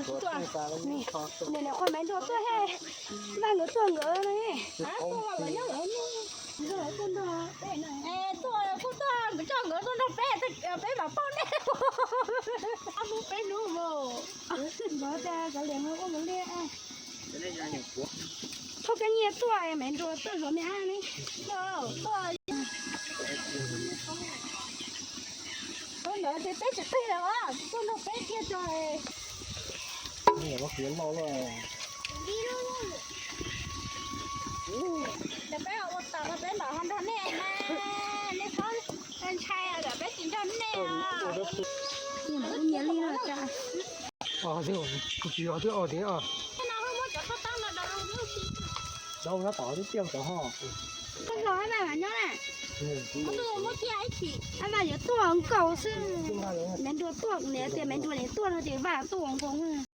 Tuaj, nws nws qhua Maiv Nruas tuaj he, Vaj nkawd tuaj nkawd no. Tuaj kuj tuaj, nkawd coj nkawd tuaj nrog peb, peb mam pauj nej. Peb hnub mas nkawd tias cov liam no ua mus li. Thauj Kab Nyiaj tuaj, Maiv Nruas tuaj zov me ab ne. Tuaj ntawd ces peb tsis qig los, tuaj nrog peb kiag tso. Ces peb ua tau no peb mam ho nrog nej na, nej txhob ntshai tias peb tsis nrog nej. Kuv tsis yog twb os tiag os. Muab cov xov tooj no rau tib pliag cov ho. Koj los Vaj nyob na. Muab tuaj muab cia ib chim. Vaj yuav tuaj nkaus xwb. Maiv Nruas tuaj, nws tias Maiv Nruas nws tuaj no ces Vaj tuaj nkaus.